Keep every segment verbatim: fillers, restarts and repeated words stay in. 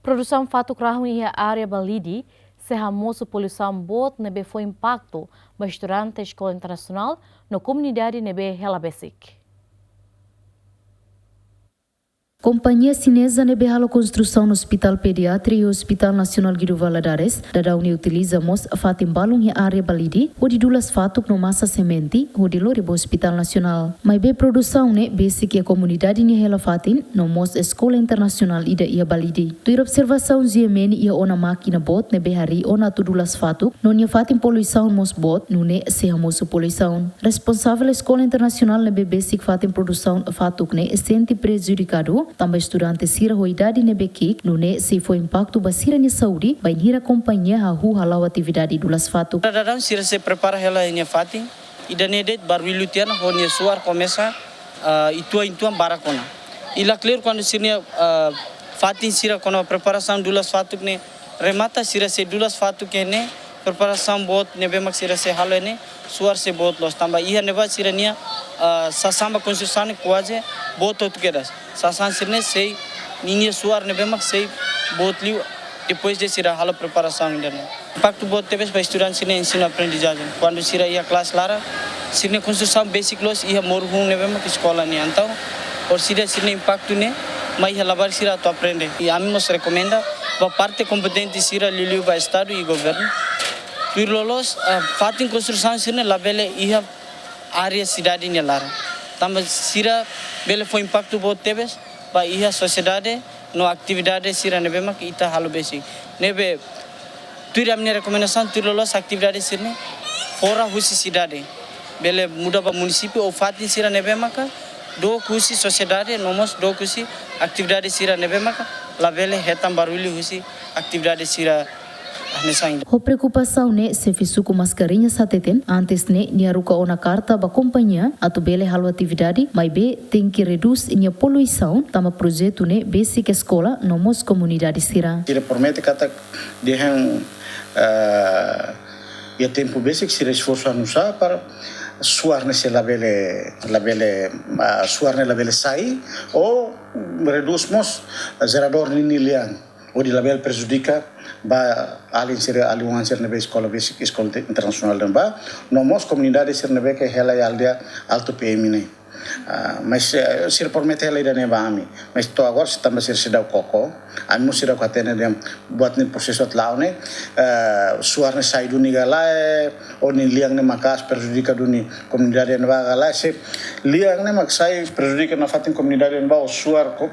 Produsaun fatuk rahun iha área Balide sei hamosu poluisaun boot ne'ebé fó impaktu ba estudante eskola internasionál no komunidade ne'ebé hela besik. Kompañia xineza ne'ebé halo konstrusaun Hospital Pediátrico e Hospital Nasionál Guido Valadares daudaun ne'e utiliza mós fatin balun iha área Balide hodi dulas fatuk no masa semente hodi lori ba Hospital Nasionál. Maibé produsaun ne'e besik iha komunidade nia hela fatin no mós eskola internasionál ida iha Balide. Tuir observasaun G M N iha ona mákina boot ne'ebé harii ona atu dulas fatuk no nia fatin poluisaun mós boot, nune'e sei hamosu poluisaun. Responsavel eskola internasionál ne'ebé besik fatin produsaun fatuk ne'e sente prejudikadu, tanba estudante sira ho idade ne'ebé ki'ik, nune'e sei fó impaktu ba sira-nia saúde, bainhira kompañia hahú hala'o atividade dulas fatuk. Daudaun sira sei prepara hela nia fatin, ida-ne'e de'it barullu tiha ona ho nia suar komesa, ah, uitoan-uitoan barak ona. I la kleur kuandu sira-nia, ah, fatin sira kona-ba preparasaun dulas fatuk ne'e remata, sira sei dulas fatuk iha ne'e, preparasaun boot ne'ebé mak sira sei halo iha ne'e, suar sei boot loos. Tanba iha ne'ebá sira-nia, ah, sasán ba konstrusaun ne'e kuaze boot hotu kedas. Sasán sira-ne'e sei, ninia suar ne'ebé mak sei boot liu, depois de sira halo preparasaun ida-ne'e. Impaktu boot tebes ba estudante sira-nia ensinu aprendizajen. Kuandu sira iha klase laran, sira-nia konstrusaun besik loos iha moru hun ne'ebé mak eskola nian. Entaun, orsida sira-nia impaktu ne'e mai iha labarik sira atu aprende. I ami mós rekomenda ba parte kompetente sira, liuliu ba estadu i governu, tuir loloos, ah, fatin konstrusaun sira-ne'e labele iha área sidade nia laran. Tanba sira bele fó impaktu boot tebes ba iha sosiedade no atividade sira ne'ebé mak ita halo besik. Ne'ebé tuir ami-nia rekomendasaun, tuir loloos atividade sira-ne'e fora husi sidade. Bele muda ba munisípiu ou fatin sira ne'ebé maka dook husi sosiedade, no mós dook husi atividade sira ne'ebé maka labele hetan barullu husi atividade sira hanesan. Ho preokupasaun ne'e, xefe suku Mascarenhas hateten, antes ne'e nia haruka ona karta ba kompañia atu bele halo atividade, maibé tenke redús nia poluisaun, tanba projetu ne'e besik eskola no mós komunidade sira. Sira promete katak dehan, ah, iha tempu besik sira esforsu hanusá para suar ne'e sei labele, labele, ah, suar ne'e labele sai, ou redús mós jeradór ninia lian, hodi labele prejudika ba alin sira, alin oan sira ne'ebé eskola besik, eskola inter-, internasionál ne'ebá, no mós komunidade sira ne'ebé ke hela iha aldeia Alto P M ne'e. Ah, mas, eh, sira promete hela ida-ne'e ba ami. Mas to'o agora sira tanba sira seidauk koko. Ami mós seidauk hatene dehan buat ne'e prosesu atu la'o ne'e, eh, suar ne'e sai duni ka lae, ou nia lian ne'e maka'as prejudika duni komunidade ne'ebá ka lae. Se lian ne'e mak sai prejudika nafatin komunidade ne'ebá, ou suar ko-,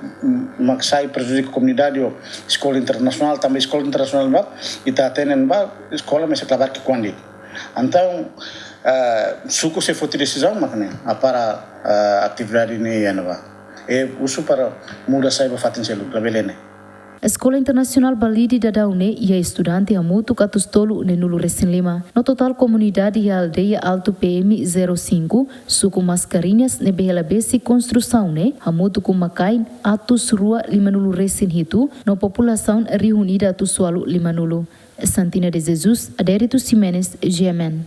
mak sai prejudika komunidade ou eskola internasionál, tanba eskola internasionál ne'ebá, ita hatene ne'ebá, eskola mesak labarik ki'ikoan de'it. Entaun, eh, suku sei foti desizaun mak ne'e, ah, para, eh, atividade ne'e iha ne'ebá. I husu para muda sai ba fatin seluk, labele ne'e. Eskola Internasionál Balide daudaun ne'e iha estudante hamutuk atus tolu neenulu resin lima. No totál komunidade iha aldeia Alto P M zero cinco, suku Mascarenhas ne'ebé hela besik konstrusaun ne'e, hamutuk ho uma-kain atus rua limanulu resin hitu, no populasaun rihun ida atus ualu limanulu. Santina de Jesus, Adérito Ximenes, G M N.